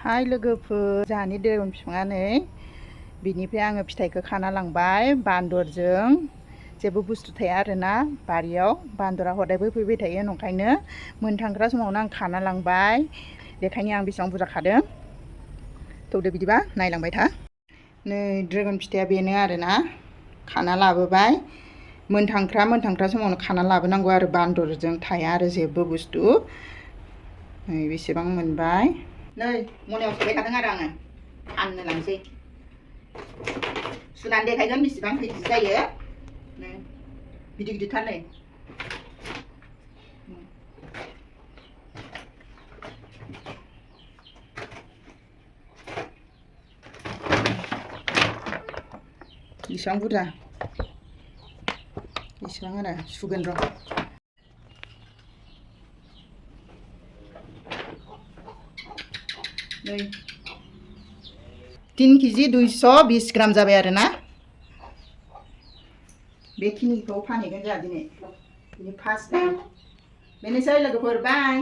हाय लोगोफोर जाहानि ड्रेगन बिफाङा नै बिनिफ्राय आङो फिथाइखौ खाना लांबाय बान्दरजों जेबो बुस्थु थाया आरोना बारियाव बान्दरा हदायबो फैबाय थायो नंखायनो मोनथांग्रा समावनो आं खाना लांबाय बेखायनो आं बेसेबां बुरजा खादों थौदो बिदिबा नायलांबाय था नै ड्रेगन फिथाइया बेनो आरोना खाना लाबोबाय मोनथांख्रा समावनो खाना लाबोनांगौ आरो बान्दरजों थाया आरो जेबो बुस्थु नै बेसेबां मोनबाय नै मनायाव सोबाय थादों आरो आङो फाननो लांसै सुनानै देखायगोन बेसेबां केजि जायो गिदिर गिदिरथार नै बेसेबां बुरजा बेसेबां आरो सुगोन र' नै 3 केजि 220 ग्राम जाबाय आरोना बेखिनिखौ फानहैगोन जोंहा दिनै फार्स्ट टाइम बेनोसै लोगोफोर बाय